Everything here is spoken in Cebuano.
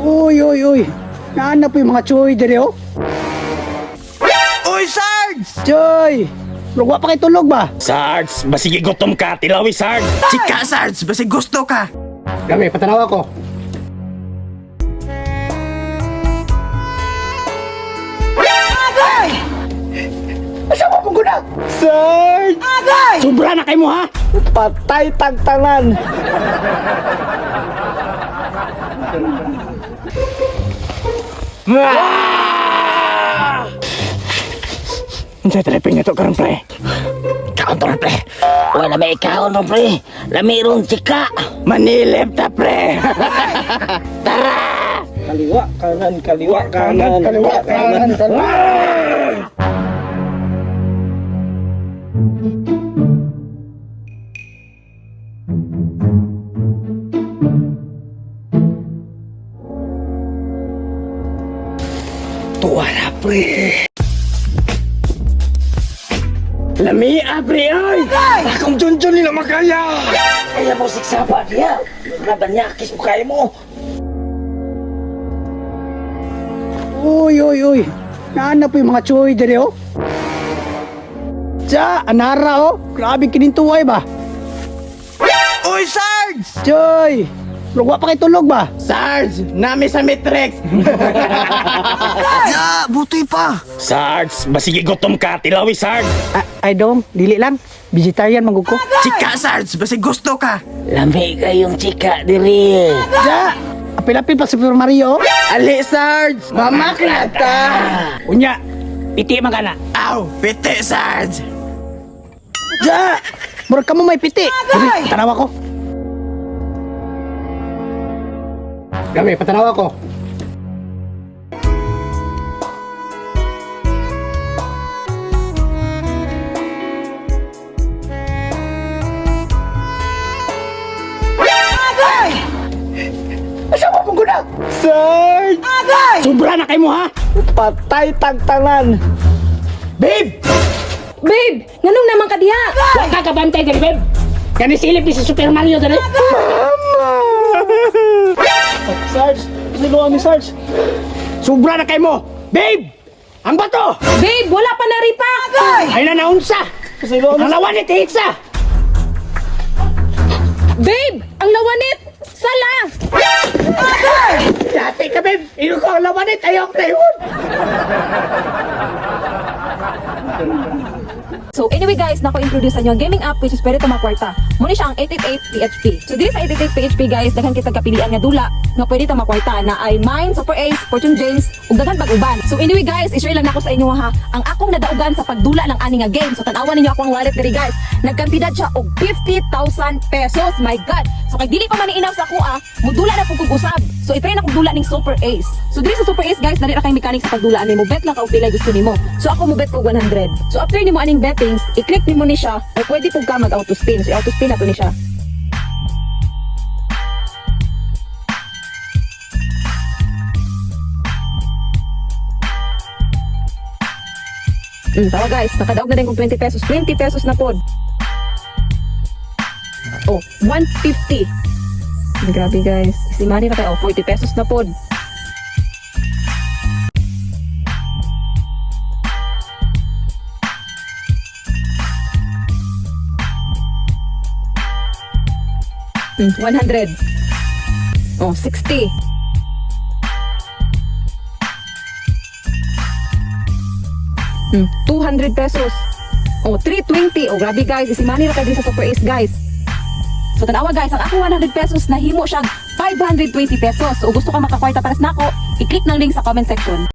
Uy, uy, uy. Naana po yung mga choy dire oh. Uy, Sarge! Choy! Lugwa pa kay tulog ba? Sarge, basigi gutom ka, tilawi Sarge. Chika, Sarge! Basig gusto ka! Grabe, patanawa ko. Agay! Asa mo pong guna? Sarge! Agay! Sobra na kay mo ha! Patay tagtanan. Unsay treping nito karon pre? Kaon to pre. Wala may ikaon ron pre. Lami ron chika. Manilip ta pre. Kaliwa, kanan, kaliwa, kanan, kaliwa, kanan, kaliwa. Tuwa na pre. Lami ah, pre oy. Akong junjun nila makaya. Kaya mo siksapa diya. Nabanyakis mo kayo mo. Uy, uy, uy. Naana po yung mga choy dire oh. Tsa, anara oh. Grabe kinintuway ba? Uy, Sarge! Choy! Lugwa pa kay tulog ba? Sarge, nami sa Matrix. Ya, buti pa! Sarge, basigi gutom ka, tilawi Sarge. Ah, ay dong, dili lang. Vegetarian manggug ko. Chika, Sarge! Basig gusto ka! Lami kayong chika diri. Tsa, apil-apil pa si Super Mario. oh. Ali Sarge, mamaklata. Unya, piti man ka na. Aw, piti, Sarge! Tsa, murag ka mo may piti. Dali, tanawa ko. Grabe, patanawa ko. Agay! Asa mo pong guna? Sarge! Agay! Sobra na kay mo ha! Patay tagtanan. Babe! Babe, nganong naman ka diha? Wa ka kabantay diri babe. Kani silip ni si Super Mario diri. Sarge, siluan ni Sarge. Sobra na kay mo. Babe! Ang bato! Babe, wala pa na ripa. Ay na naunsa. Ang lawan ni Tihiksa. Babe, ang lawanit. Sala. Dati ka babe. Iyo ko ang lawanit. Ayaw ko na yun. So anyway guys, nako-introduce sa inyo ang gaming app which is pwede tumakwarta. Muna siya ang 888 PHP. So diri sa 888 PHP guys, daghan kita kapilian nga dula nga pwede tumakwarta na ay Mine, Super Ace, Fortune James ug daghan pag uban. So anyway guys, i-share lang nako sa inyo ha ang akong nadaugan sa pagdula ng ani nga game. So tan-awan ninyo ako ang wallet diri guys. Nagkantidad siya og 50,000 pesos. My God. So kay dili pa man ni enough sa ako ah, mudula na pud kog usab. So i-try na kog dula ning Super Ace. So diri sa Super Ace guys, dali ra kay mechanics sa pagdula nimo. Bet lang ka og pilay gusto nimo. So ako mo bet ko 100. So after nimo aning bettings, i-click nimo ni siya o pwede pud ka mag auto spin. So i-auto spin nato ni siya. Tawa guys, nakadaog na din kog 20 pesos. 20 pesos na pod. Oh, 150. Ay, grabe guys. Si money na kayo. Oh, 40 pesos na pod. 100. Oh, 60. 200 pesos. Oh, 320. Oh, grabe guys. Si money na kayo din sa Super Ace guys. So tanawa guys, ang akong 100 pesos nahimo siyang 520 pesos. So gusto ka makakwarta para sa nako, i-click ng link sa comment section.